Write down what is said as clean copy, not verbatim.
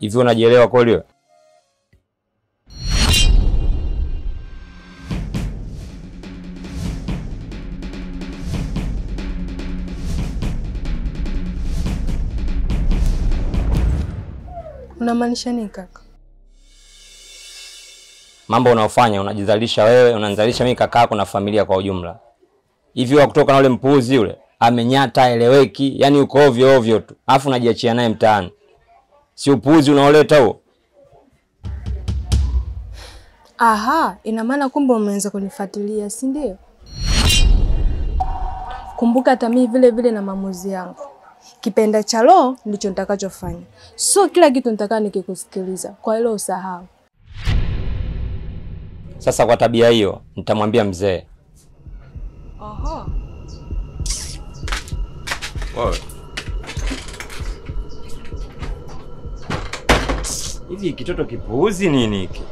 Hivi unajielewa kweli wewe? Unamaanisha nini kaka? Mambo unaofanya unajizalisha wewe, unanizalisha mimi kakako na familia kwa ujumla. Hivi wa kutoka na ule mpuuzi yule, amenyata eleweki, yani uko ovyo ovyo tu. Alafu unajiachia naye mtaani. Si upuuzi unaoleta huo? Aha, ina maana kumbe umeanza kunifuatilia, si ndio? Kumbuka hata mimi vile vile na maamuzi yangu. Kipenda cha roho ndicho nitakachofanya. Sio kila kitu nitakaa nikikusikiliza. Kwa hilo usahau. Sasa kwa tabia hiyo nitamwambia mzee. Aha. Wewe. Hivi kitoto kipuuzi nini hiki?